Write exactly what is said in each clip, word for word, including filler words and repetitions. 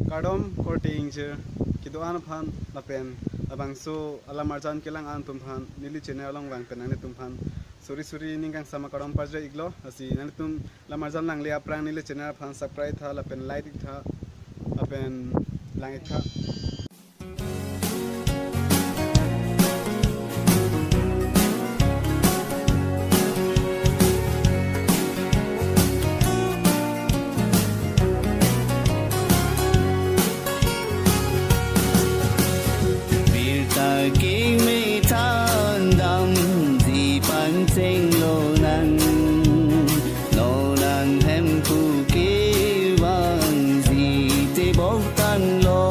Kardom korte ingjir kedo-an aphan lapen labangso alam arjan kelang an atum aphan neli channel along vang pen nanglitum aphan suri suri ning kangsam akardom pajir iklo. Lasi nanglitum alam arjan langle aphrang neli channel aphan subscribe tha lapen like ik tha lapen lang ik tha. Birta keme than damji pangcheng lonang. Non an Hemphu kevangji tebok tanglo.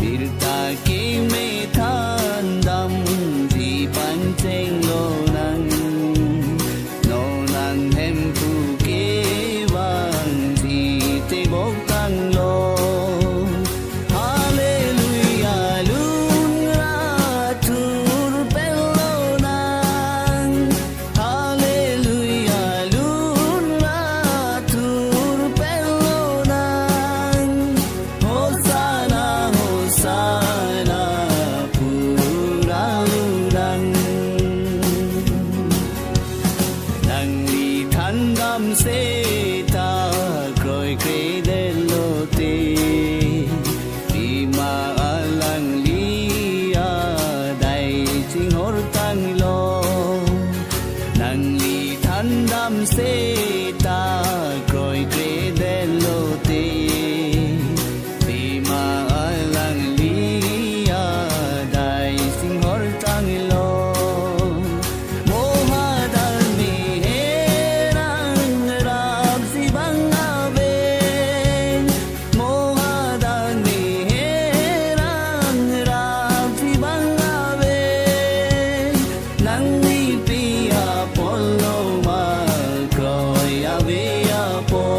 Birta keme than damji pangcheng lonang. Non an Hemphu kevangji tebok tanglo. Hallelujah, lun ra thur pen lonang. Hallelujah, lun ra thur pen lonang. Hosanna, Hosanna, pura lonang. Nangli than dam seta kroikre det lote, pima alangli adai chinghor tanglo. Nangli than dam seta kroikre det lote, pima alangli adai chinghor tanglo. Mo hadak meherang rapsi bang ave. Mo hadak meherang rapsi bang ave. Nangli pi apotlo ma kroi ave apot.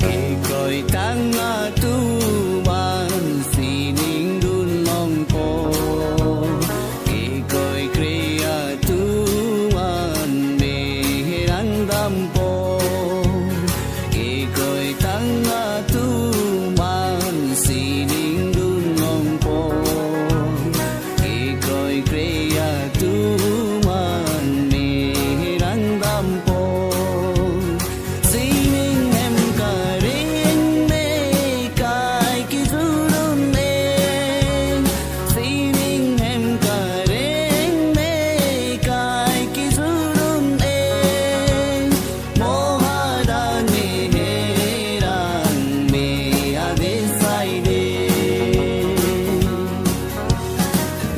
Kekroitang atum an sining dun longpo. Kekroikre atum an meherang dampo. Kekroitang atum an sining dun longpo. Kekroikre atum an meherang dampo. Sining hem kareng me kai kijur un-e. Sining hem kareng me kai kijur un-e. Mo hadak meherang me ave saide.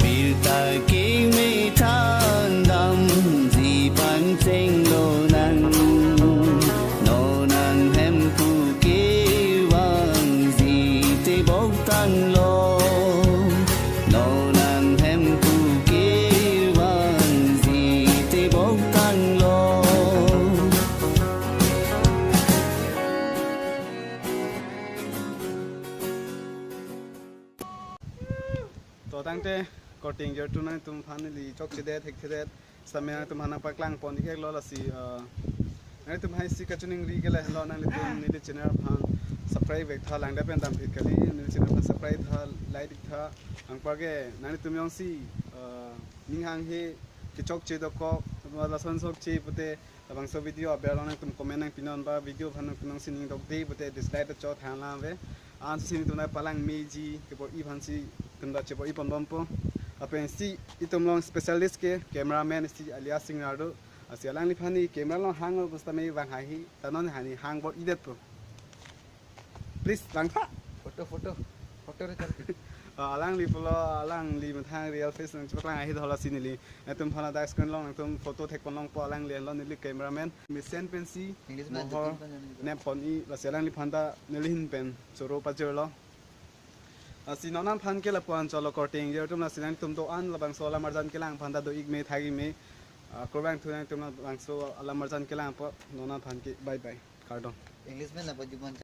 Birta keme than damji pangcheng lonang. Non an Hemphu kevangji tebok tanglo. Non an Hemphu kevangji tebok tanglo. To tangte korte ingjir atum, nangtum aphan neli chokchedet, thekthedet, sitame nangtum aphan nangpaklang pon ik-etlo. Lasi, eh, nangtum hai si kachiningri ke lahenlo, nanglitum neli channel aphan subscribe ik tha, langdam pen damphit kali, neli channel aphan subscribe tha, like ik tha, anparke nanglitum jongsi, eh, ning hanghe kechokche dokok, lason chokche pute, labangso video aber along nangtum comment nangpinon ba video aphan nangtum nangsining dokde pute dislike ta chot than lang ave. Ansi nelitum nangpalang meji kebor-i aphansi itum ta chebor-i pon bompo. Lapen si itum along specialist ke cameraman si alias Singnar do. Lasi alangliphan neli camera along hang lo pusitame vang haihe. Ta non hani hang bor-idetpo. Please, langtha. Photo, photo. Photo re char. Ah, alangli pulo, alangli methang real face nangchepaklang haihe, dola si neli nangtum aphan ladak screen along nangtum photo thek pon longpo, alangli henlo neli cameraman. Mesen pensi English man mohor dukun pan jani. Nep pon-i, lasi alangliphan ta neli ahin pen choro pajirlo. Lasi non an aphan ke lapu-an cholo korte ingjir atum, lasi nangtum do-an labangso alam arjan kelang aphan ta do ik me thak ik me. Ah, kurvangthu nangtum labangso alam arjan kelang apot, non an aphan ke bye bye. Kardom. English pen apa juman